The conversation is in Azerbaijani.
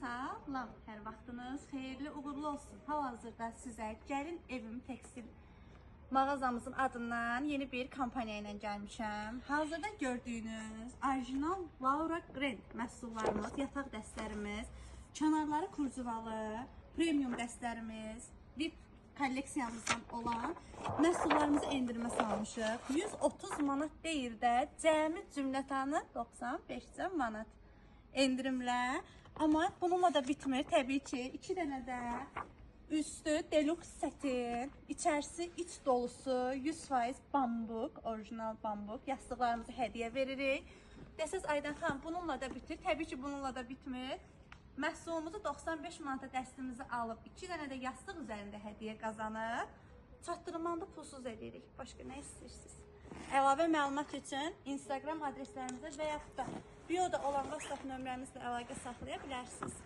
Salam, hər vaxtınız xeyirli, uğurlu olsun. Hal-hazırda sizə Gəlin Evim Tekstil mağazamızın adından yeni bir kampaniya ilə gəlmişəm. Hazırda gördüyünüz orijinal Laura Grant məhsullarımız, yataq dəstlərimiz, kənarları kurcuvalı, premium dəstlərimiz, VIP kolleksiyamızdan olan məhsullarımızı endirimə salmışıq. 130 manat deyir də, cəmi cümlətanı 95 manat endirimlə. Amma bununla da bitmir təbii ki. 2 dənə də üstü deluxe setin, içərisi iç dolusu 100% bambuk, orijinal bambuk yastıqlarımızı hədiyyə veririk. Desəz Aydan xanım, bununla da bitir. Təbii ki, bununla da bitmir. Məhsulumuzu 95 manata dəstimizi alıb 2 dənə də yastıq üzərində hədiyyə qazanıb çatdırmanı da pulsuz edirik. Başqa nə istəyirsiniz? Əlavə məlumat üçün Instagram adreslərimizə və yaxud da bioda olan WhatsApp nömrəmizlə əlaqə saxlaya bilərsiniz.